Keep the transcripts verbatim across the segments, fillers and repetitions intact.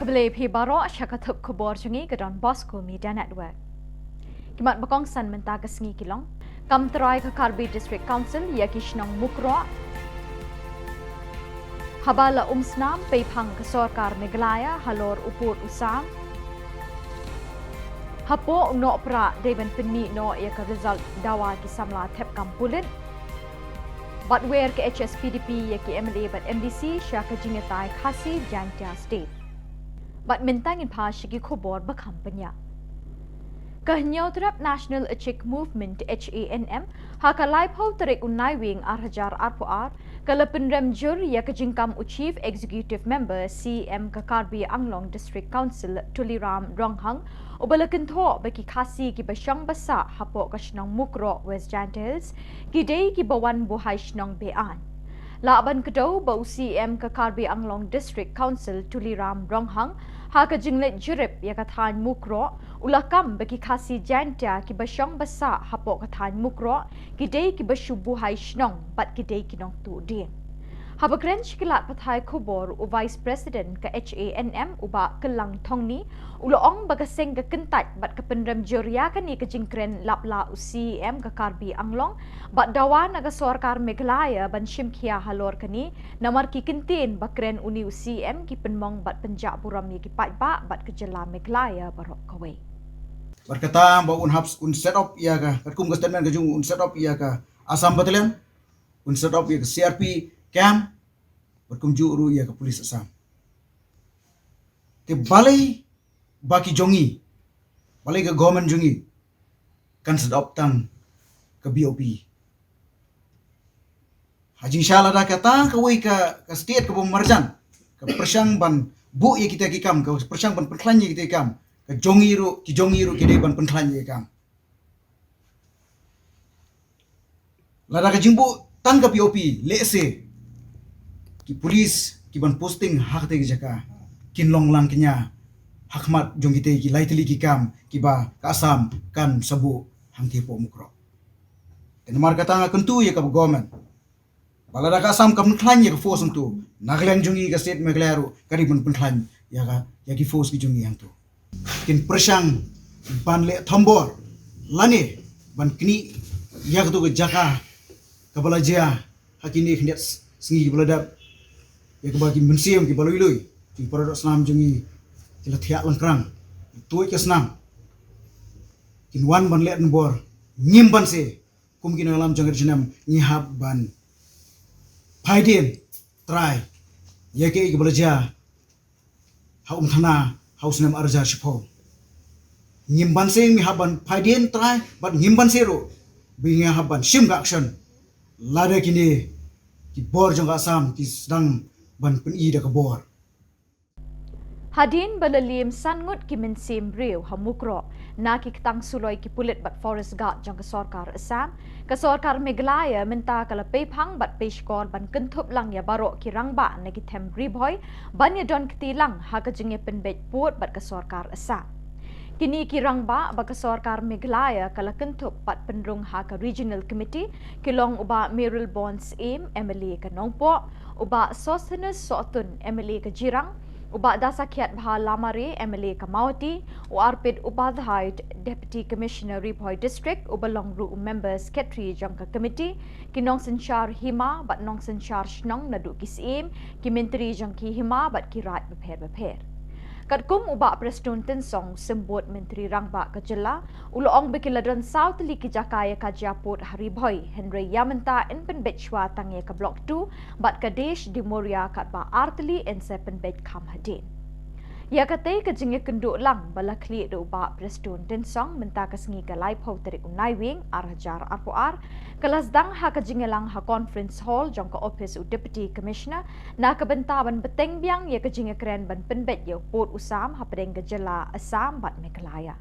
Khublei phi baroh sha ka thup khubor jong ngi ka Don Bosco Media Network. Ki mat ba kongsan mynta ka sngi ki long: kam trai ka Karbi District Council ïa ki shnong Mukroh. Haba la um snam pei phang ka sorkar Meghalaya halor u pud u sam. Hapoh u Nohprah dei ban pynmih noh ïa ka result dawa ki samla thep kam pulit. Bad wer ka H S P D P ïa ki M L A bad M D C sha ka jingïatai Khasi Jaintia State. Bad mynta ngin phai sha ki khubor ba kham bniah. Ka Hynñiewtrep National Achik Movement, H A N M, ha ka laiphew tarik u Naiwieng ar hajar arphew ar, ka la pynrem jur ïa ka jingkam u Chief Executive Member, C E M ka Karbi Anglong District Council, Tuliram Ronghang, uba la kynthoh ba ki Khasi kiba shong ba sah hapoh ka shnong Mukroh, West Jaintia Hills, ki dei kiba wan buhai shnong be-aiñ. Lah ban kdew ba u C E M ka Karbi Anglong District Council, Tuliram Ronghang, ha ka jingleit jurip ïa ka thaiñ Mukroh, u la kam ba ki Khasi Jaintia kiba shong ba sah hapoh ka thaiñ Mukroh ki dei kiba shu buhai shnong bad ki dei ki nongtuh dieng. Haba kren sha ki lad pathai khubor, u Vice President ka H A N M, u Bah Kyllang Thongni, u la ong ba ka seng ka kyntait bad ka pynrem jur ïa kane ka jingkren lap la u C E M ka Karbi Anglong bad dawa na ka sorkar Meghalaya ban shim khia halor kane, namar ki kyntien ba kren une u C E M ki pynmong bad pynjah burom ïa ki paidbah bad ka jylla Meghalaya baroh kawei. Bad kata ba un hap, un set up ïa ka, katkum ka statement ka jong u, un set up ïa ka Assam Battalion, un set up ïa ka C R P camp, bad kumjuh ruh ïa ka police Assam. Te balei ba ki jong ngi, balei ka government jong ngi kan set up tang ka B O P? Ha jingshisha lada kata kawei ka, ka state kaba marjan ka pyrshang ban buh ïa kita ki kam, ka pyrshang ban pynkhlaiñ ïa kita ki kam, ka jong ngi ruh, ki jong ngi ruh ki dei ban pynkhlaiñ ïa ki kam. Lada ka jingbuh tang ka B O P, lehse ki police ki ban posting ha kata ka jaka kin long lang kñia ha khmat jong kita ki lai tylli ki kam kiba ka Assam kan sa buh hangtei hapoh Mukroh. Te namar kata nga kyntu ïa ka government ba lada ka Assam kam pynkhlaiñ ïa ka force hangto, na ka liang jong ngi ka state Meghalaya ruh ka dei ban pynkhlaiñ ïa ka, ïa ki force ki jong ngi hangto. Kin pyrshang ban leh thombor lane ban knieh ïa kato ka jaka kaba la jia ha kine khyndiat sngi kiba la dep, ïa kaba ki mynsiem kiba lui lui, ki para doh snam jong ngi ki la thiah langkrang, tuid ka snam. Kin wan ban leh thombor, ngim banse, kum ki nongïalam jong ka H A N M ngi hap ban phaidien trai ïa kaei kaba la jia ha Umthana ha u snem ar hajar shiphew. Ngim banse ngi hap ban phaidien trai bad ngim banse ruh ba ngi hap ban shim ka action lada kine ki bor jong ka Assam ki sdang ban pyni da ka bor. Hadien ba la liem san ngut ki mynsiem briew ha Mukroh na ki ktang suloi ki pulit bad forest guard jong ka sorkar Assam, ka sorkar Meghalaya mynta ka la pei phang bad pei shkor ban kynthup lang ïa baroh ki rangbah na ki them Ri Bhoi ban ïadon kti lang ha ka jingïapynbeit pud bad ka sorkar Assam. Kine ki rangbah ba ka sorkar Meghalaya ka la kynthup bad pynrung ha ka Regional Committee ki long u Bah Mayralborn Syiem, M L A ka Nongpoh, u Bah Sosthenes Sohtun, M L A ka Jirang, u Bah Dasakhiatbha Lamare, M L A ka Mawhati, u Arpit Upadhyay, Deputy Commissioner Ri Bhoi District, uba long ruh u Member Secretary jong ka Committee, ki nongsynshar hima bad nongsynshar shnong naduh ki Syiem, ki Myntri jong ki hima bad ki raid bapher bapher. Katkum u Bah Prestone Tynsong, Symbud Myntri Rangbah ka jylla, u la ong ba ki la don saw tylli ki jaka ïa ka jia pud ha Ri Bhoi, hynrei ïa mynta yn pynbeit shuwa tang ïa ka Block two bad ka Desh Dimoriya, katba ar tylli yn sa pynbeit kham hadien. Ïa katei ka jingïakynduh lang ba la khlieh da u Bah Prestone Tynsong mynta ka sngi ka laiphew tarik u Naiwieng ar hajar arphew ar, ka la sdang ha ka jingïalang ha Conference Hall jong ka ophis u Deputy Commissioner, na ka bynta ban bteng biang ïa ka jingïakren ban pynbeit ïa u pud u sam hapdeng ka jylla Assam bad Meghalaya.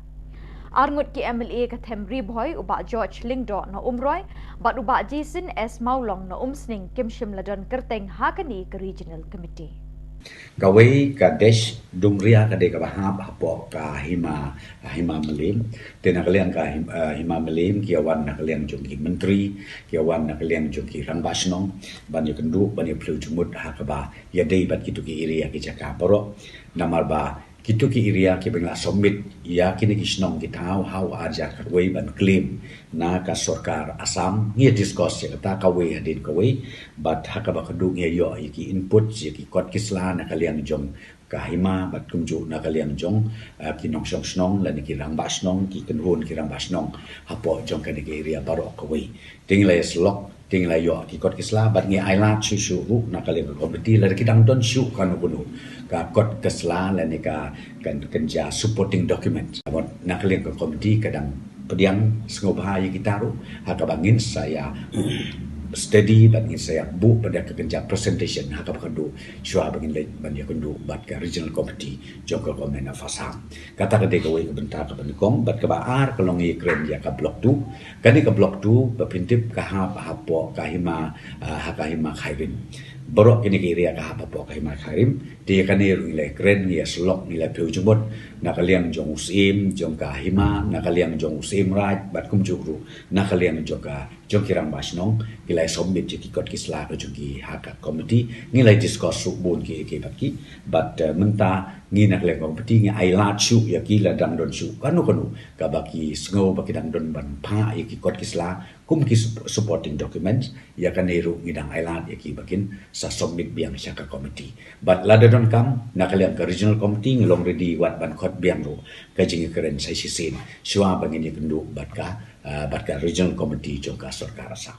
Ar ngut ki M L A ka them Ri Bhoi, u Bah George Lyngdoh na Umroi bad u Bah Jason S Mawlong na Umsning, kim shym la don kyrteng ha kane ka Regional Committee. Kawei ka desh Dumria ka dei kaba hap hapoh ka hima, hima Mylliem. Te na ka liang ka him-, eh, hima Mylliem ki ïa wan na ka liang jong ki myntri, ki ïa wan na ka liang jong ki rangbah shnong, ban ïa kynduh, ban ïa phylliew jingmut ha kaba ïadei bad kito ki area ki jaka baroh. Namar ba kito ki area kiba ngi la submit ïa kine ki shnong ki thaw ha u ar hajar khatwei ban claim na ka sorkar Assam, ngi ïa discuss ïa kata kawei hadien kawei, bad ha kaba kynduh ngi ïa ïoh ïa ki input, ïa ki kot ki sla na ka liang jong ka hima, bad kumjuh na ka liang jong, eh, ki nongshong shnong, lane ki rangbah shnong, ki kynhun ki rangbah shnong hapoh jong kane ka area baroh kawei. Te ngi la ïa syllok, te ngi la ïoh ki kot ki sla, bad ngi ailad shuh shuh ruh na ka liang ka komiti, lada ki dang don shuh kano kano ka kot ka sla, lane ka, kan, kan jia supporting document. Bad na ka liang ka komiti ka dang pdiang sngewbha ïa kita ruh, ha kaba ngin sa ïa study, bad ngin sa ïa buh pat da ka kynja presentation, ha kaba kynduh shuwa ba ngin leit ban ïa kynduh bad ka regional committee jong ka government of Assam. Kata ka dei kawei ka bynta kaba nyngkong, bad kaba ar ka long ïa kren ïa ka block two. Kane ka block two, ba pyntip ka hap hapoh ka hima, ah, ha ka hima Khyrim. Baroh kine ki area ka hap hapoh ka hima Khyrim. Te ïa kane ruh ngi la kren, ngi la syllok, ngi la phylliew jingmut na ka liang jong u Syiem jong ka hima, na ka liang jong u Syiem Raij, bad kumjuh ruh na ka liang jong ka, jong ki rangbah shnong, ki la submit ïa ki kot ki sla ka jong ki ha ka komiti, ngi la discuss ruh bun ki, ki bad ki, bad, eh, mynta ngi na ka liang komiti ngi ailad shuh ïa ki lada dang don shuh kano kano kaba ki sngew ba ki dang don ban phah ïa ki kot ki sla kum ki sup-, supporting documents, ïa kane ruh ngi dang ailad ïa ki ba kin sa submit biang sha ka komiti. Bad lada donkam, na ka liang ka regional committee ngi long ready wat ban khot biang ruh ka jingïakren sa shisien shuwa ba ngin ïa kynduh bad ka, ah, bad ka regional committee jong ka sorkar Assam.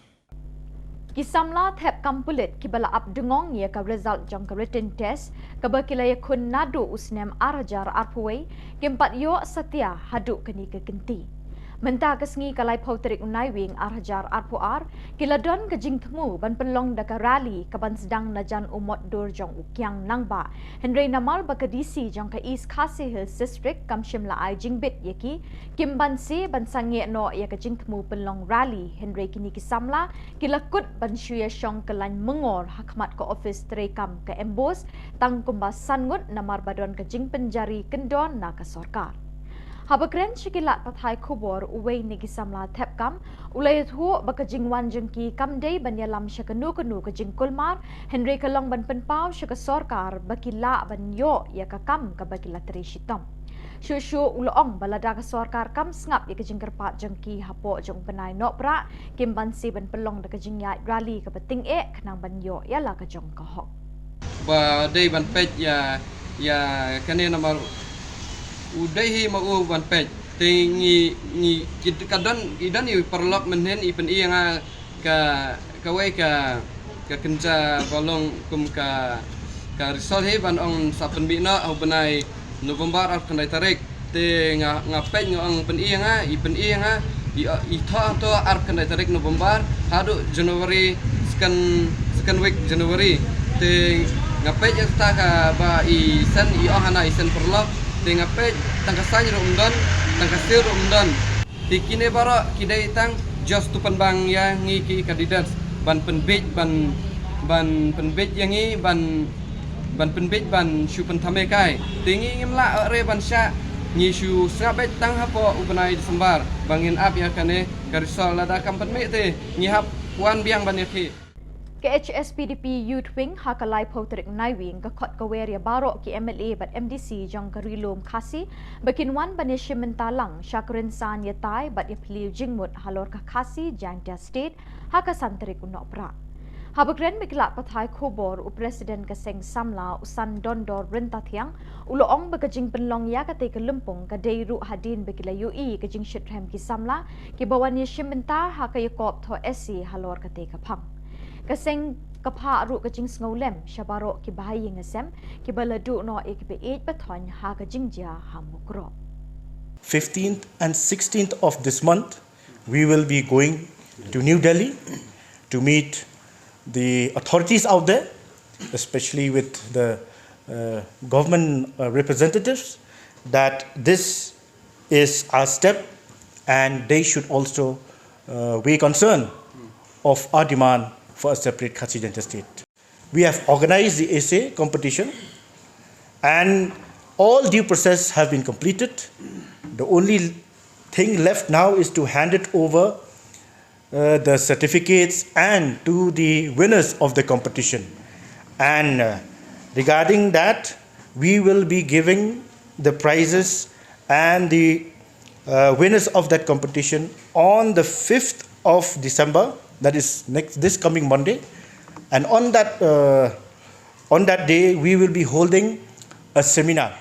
Ki samla thep kam pulit kiba la ap dungong ïa ka result jong ka written test kaba ki la ïakhun naduh u snem ar hajar arphew wei, kim pat ïoh satia haduh kane ka kynti. Mynta ka sngi ka laiphew tarik u Naiwieng ar hajar arphew ar, ki la don ka jingthmu ban pynlong da ka rally kaban sdang na jan u mot dur jong u Kiang Nangbah. Hynrei namar ba ka D C jong ka East Khasi Hills District kam shym la ai jingbit ïa ki, kim banse ban sangeh noh ïa ka jingthmu pynlong rally, hynrei kine ki samla ki la kut ban shu ïa shong kyllaiñ myngor ha khmat ka office treikam ka MBOSE, tang kumba san ngut namar ba don ka jingpynjari kyndon na ka sorkar. Haba kren sha ki lad pathai khubor, uwei na ki samla thep kam u la ïathuh ba ka jingwan jong ki kam dei ban ïalam sha kano kano ka jingkulmar, hynrei ka long ban pynpaw sha ka sorkar ba ki lah ban ïoh ïa ka kam kaba ki la trei shitom. Shuh shuh u la ong ba lada ka sorkar kam sngap ïa ka jingkyrpad jong ki hapoh jong u bnai Nohprah, kim banse ban pynlong da ka jingïaid rally kaba tyngeh khnang ban ïoh ïa la ka jong ka hok. Ba dei ban peit ïa, ïa kane namar u dei hi ma u ban peit. Te ngi, ngi, ki, ka don, i don i paralok mynhynnin i pyni ïa nga ka, kawei ka, ka kynja ba long kum ka, ka result hi ban ong sa pynmih noh ha u bnai November arphew khyndai tarik. Te nga, nga peit nga ong pyni ïa nga, i pyni ïa nga, i, i thoh, thoh arphew khyndai tarik November haduh January, second, second week January. Te nga peit ïa kata kaba i send, i ong hana i send paralok. Te nga peit tang ka sign ruh ym don, tang ka seal ruh ym don. Te kine baroh ki dei tang just to pynbang ïa ngi ki candidates ban pynbeit, ban, ban pynbeit ïa ngi, ban, ban pynbeit ban shu pynthame kai. Te ngi ngim lah re ban shah, ngi shu sngap beit tang hapoh u bnai December ba ngin ap ïa kane ka result. Lada kam pynmih te ngi hap wan biang ban ïakhih. Ka H S P D P Youth Wing ha ka laiphew tarik Naiwieng ka khot ka wer ïa baroh ki M L A bad M D C jong ka Ri Lum Khasi ba kin wan ban ïashim bynta lang sha ka rynsan ïatai bad ïaphylliew jingmut halor ka Khasi Jaintia State ha ka san tarik u Nohprah. Haba kren bad ki lad pathai khubor, u President ka Seng Samla u San Dondor Ryntathiang u la ong ba ka jingpynlong ïa katei ka lympung ka dei ruh hadien ba ki la ïohi ka jingshitrhem ki samla kiba wan ïashim bynta ha ka ïakop thoh essay halor katei ka phang. Ka seng ka phah ruh ka jingsngewlem sha baroh ki bahaïing hasem kiba la duh noh ïa kiba ïeit ba thoiñ ha ka jingjia ha Mukroh. fifteenth and sixteenth of this month, we will be going to New Delhi to meet the authorities out there, especially with the uh, government uh, representatives, that this is our step and they should also uh, be concerned of our demand for a separate Khasi Jaintia state. We have organized the essay competition And all due process have been completed. The only thing left now is to hand it over uh, the certificates and to the winners of the competition. And uh, regarding that, we will be giving the prizes and the uh, winners of that competition on the fifth of December, that is next this coming Monday. And on that uh, on that day, we will be holding a seminar.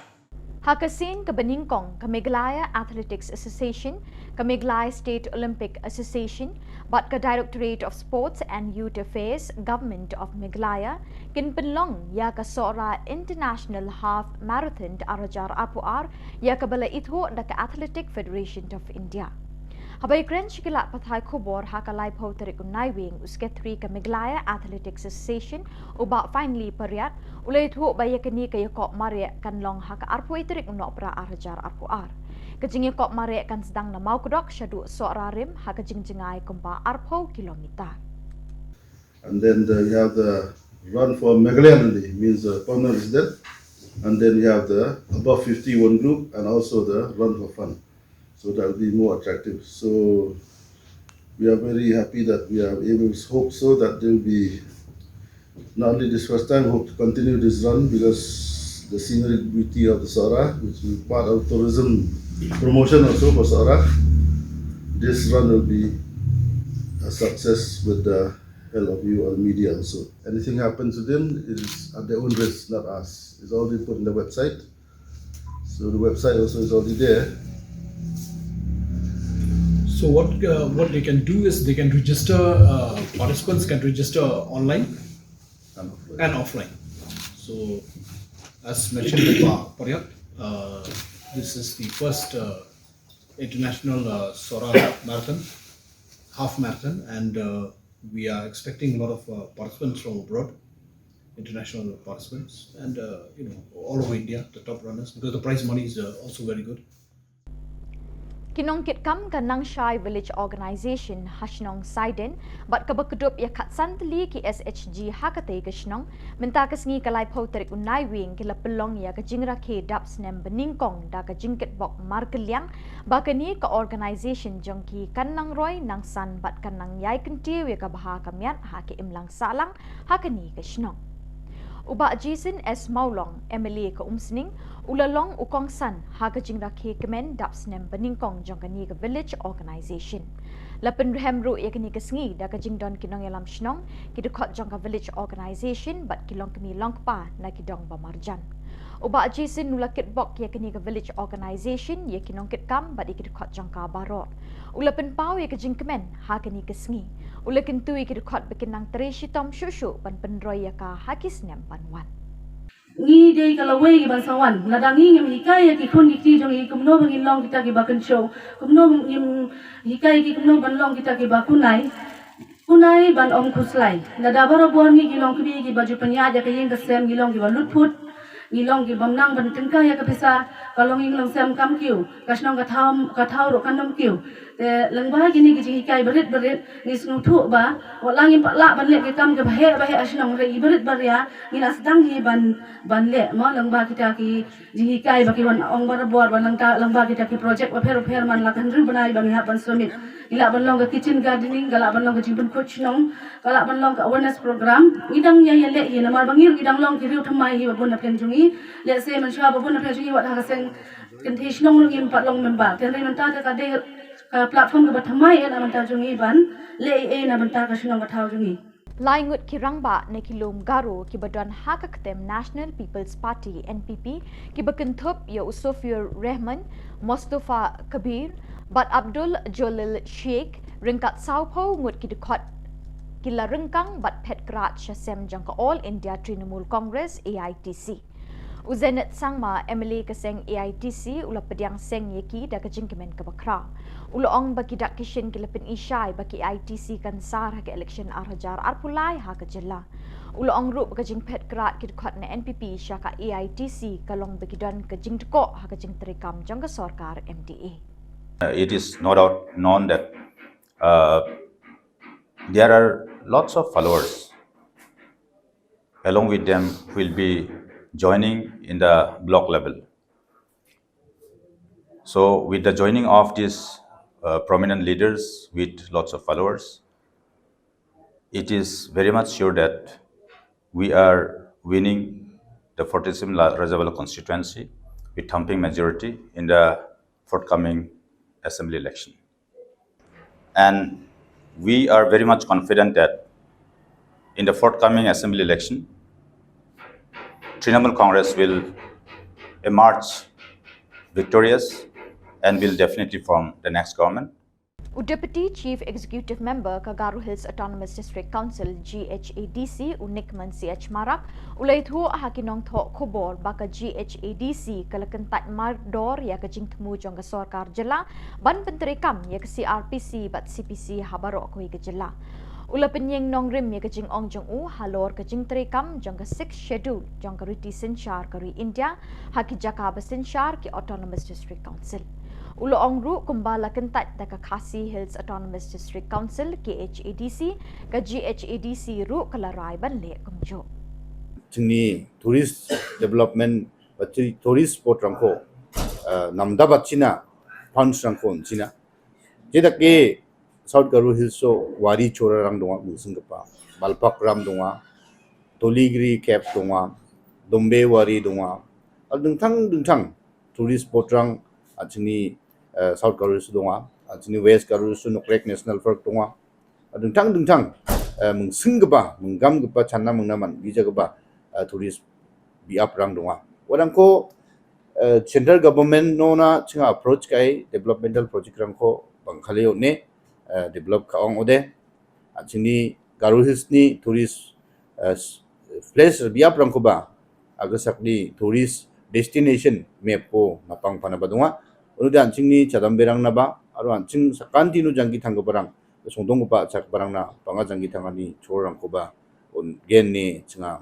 Ha ka sien kaba nyngkong, ka Meghalaya Athletics Association, ka Meghalaya State Olympic Association, bad ka Directorate of Sports and Youth Affairs, Government of Meghalaya, kin pynlong ïa ka Sohra International Half Marathon ar hajar arphew ar, ïa kaba la ithuh da ka Athletic Federation of India. Haba ïakren sha ki lad pathai khubor ha ka laiphew tarik u Naiwieng, u Secretary ka Meghalaya Athletics Association, u Bah Finely Pariat, u la ïathuh ba ïa kane ka ïakop mareh kan long ha ka arphew tarik u Nohprah ar hajar arphew ar. Ka jingïakop mareh kan sdang na Mawkdok shaduh Sohra Rim ha ka jingjngai kumba arphew kilometer. And then the, you have the run for Meghalayan only, means the permanent resident. And then you have the above fifty one group and also the run for fun. So that will be more attractive. So we are very happy that we are able, hope so that there will be not only this first time, hope to continue this run because the scenery beauty of the Sohra, which will be part of tourism promotion also for Sohra. This run will be a success with the help of you, all media also. Anything happens to them, it is at their own risk, not us. It's already put in the website. So the website also is already there. So what uh, what they can do is they can register, uh, participants can register online And offline. and offline. So as mentioned by Pa Pariat, uh, this is the first uh, international uh, Sohra marathon, half marathon, and uh, we are expecting a lot of uh, participants from abroad, international participants, and uh, you know, all over India, the top runners, because the prize money is uh, also very good. Ki nongkitkam ka Nangshai Village Organisation ha shnong Saiden bad kaba kdup ïa khatsan tylli ki S H G ha katei ka shnong, mynta ka sngi ka laiphew tarik u Naiwieng ki la pynlong ïa ka jingrakhe dap snem banyngkong da ka jingkitbok markylliang ba kane ka organisation jong ki kan nang roi nang san bad kan nang ïai kyntiew ïa ka bha ka miat ha ka imlang sahlang ha kane ka shnong. U Bah Jason S Mawlong, M L A ka Umsning, u la long u kongsan ha ka jingrakhe kmen dap snem banyngkong jong kane ka Village Organisation. La pynrhem ruh ïa kane ka sngi da ka jingdon ki nongïalam shnong, ki dkhot jong ka Village Organisation bad ki longkmie longkpa na ki dong ba marjan. U Bah Jason u la kitbok ïa kane ka Village Organisation, ïa ki nongkitkam bad ïa ki dkhot jong ka baroh. U la pynpaw ïa ka jingkmen ha kane ka sngi. U la kyntu ïa ki dkhot ba kin nang trei shitom shuh shuh ban pynroi ïa ka ha ki snem ban wan. Ngi dei ka lawei ki ban sa wan, lada ngi ngim hikai ïa ki khun ki kti jong ngi kumno ba ngin long kita ki ba kynshew, kumno ngim hikai ïa ki kumno ban long kita ki ba kunai, kunai ban ym khuslai. Lada barabor ngi ki longkmie ki ba ju pynïaid ïa ka ïing ka sem ngi long ki ba lutphut, ngi long ki bym nang ban tyngkai ïa ka pisa, ka longïing longsem kam kiew, ka shnong ka thaw, ka thaw ruh kan ym kiew. Te lyngba kine ki jinghikai barit barit ngi sngewthuh ba wat la ngim pat lah ban leh ki kam kiba heh ba heh ha shnong, hynrei ki barit baria ngi la sdang hi ban, ban leh mo lyngba kita ki jinghikai ba ki wan ong barabor, ba lyngba kita ki project bapher bapher man la ka hynriew bnai ba ngi hap ban submit. Ngi lah ban long ka kitchen gardening, ka lah ban long ka jingpynkhuid shnong, ka lah ban long ka awareness program. Ngi dang ïa ïaleh hi namar ba ngi ruh ngi dang long ki riew thymmai hi ba bun na pdeng jong ngi. Lehse mynshuwa ba bun na pdeng jong ngi wat ha ka seng kynthei shnong ruh ngim pat long member. Te hynrei mynta te ka dei ka platform kaba thymmai eh na bynta jong ngi ban leh ei ei na bynta ka shnong ka thaw jong ngi. Lai ngut ki rangbah na ki lum Garo kiba don ha ka ktem National People's Party, N P P, kiba kynthup ïa u Sofiur Rehman, Mostofa Kabir bad Abdul Jalil Sheikh, ryngkat sawphew ngut ki dkhot, ki la ryngkang bad phet krad sha sem jong ka All India Trinamool Congress, A I T C. U Zenith Sangma, M L A ka seng A I T C, u la pdiang seng ïa ki da ka jingkmen kaba khraw. U la ong ba ki dak ki shin ki la pyni shai ba ki A I T C kan sar ha ka election ar hajar arphew lai ha ka jylla. U la ong ruh ba ka jingphet krad ki dkhot na N P P sha ka A I T C ka long ba ki don ka jingdkoh ha ka jingtreikam jong ka sorkar M D A. Uh, it is no doubt known that uh, there are lots of followers. Along with them will be joining in the block level. So with the joining of these uh, prominent leaders with lots of followers, it is very much sure that we are winning the forty-seven Rajabala constituency with thumping majority in the forthcoming assembly election. And we are very much confident that in the forthcoming assembly election, Trinamool Congress will emerge victorious and will definitely form the next government. U Deputy Chief Executive Member ka Garo Hills Autonomous District Council, G H A D C, u Nickman C H Marak, u la ïathuh ha ki nongthoh khubor ba ka G H A D C ka la kyntait mardor ïa ka jingthmu jong ka sorkar jylla ban pyntreikam ïa ka C R P C bad C P C ha baroh kawei ka jylla. U la pynïeng nongrim ïa ka jingong jong u halor ka jingtreikam jong ka Sixth Schedule jong ka riti synshar ka ri India ha ki jaka ba synshar ki Autonomous District Council. U la ong ruh kumba la kyntait da ka Khasi Hills Autonomous District Council, K H A D C, ka G H A D C ruh ka la rai ban leh kumjuh. Jingni tourist development ba tourist spot rangko namda bat china pounds rangko china. Jeda ke South Garo Hills so wari chora rang donga mungsing kepa, Balpak ram donga, Toligri Cap donga, Dombe wari donga, al dengtang dengtang tourist spot rang, achini South Garo Hills donga, achini West Garo Hills Nokrek National Park donga, dengtang dengtang mungsing kepa, menggam kepa chana mengnaman gija kepa tourist biap rang donga. Wadang ko central government nona chinga approach kai developmental project rang ko bangkhaleo ne develop ka ong ode. Achini Garo Hills ni tourist place biap rang ko ba agasak ni tourist destination map ko napang pana ba donga. Unu dan chingni chadam berang na ba aru an ching sakan tinu jangki thang kepa rang sungdong kepa chak barang na panga jangki thang ani chor rang ko ba un gen ni chinga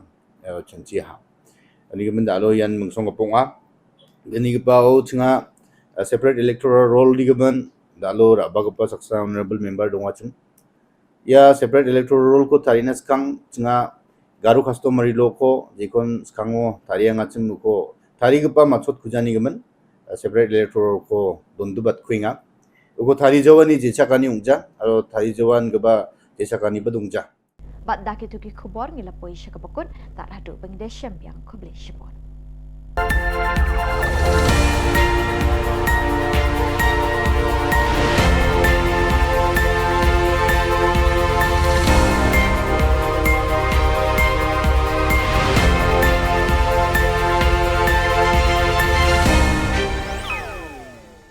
chanchi ha. Ani kemen da lo yan mengsong kepong a. Ani kepa o chinga separate electoral roll di kemen da lo ra ba kepa saksa honorable member donga ching. Ya separate electoral roll ko tarina skang chinga Garo customary law ko jikon skang o tari anga chim ko tari kepa machot kujani kemen separate electoral ko dondubat kuinga. Uko tari jawan ni jechakani ungja aro tari jawan keba jechakani bedungja. Bad da kitu ki khubor ngi la poi sha kaba kut, tad haduh ba ngi da shem biang, khublei shibun.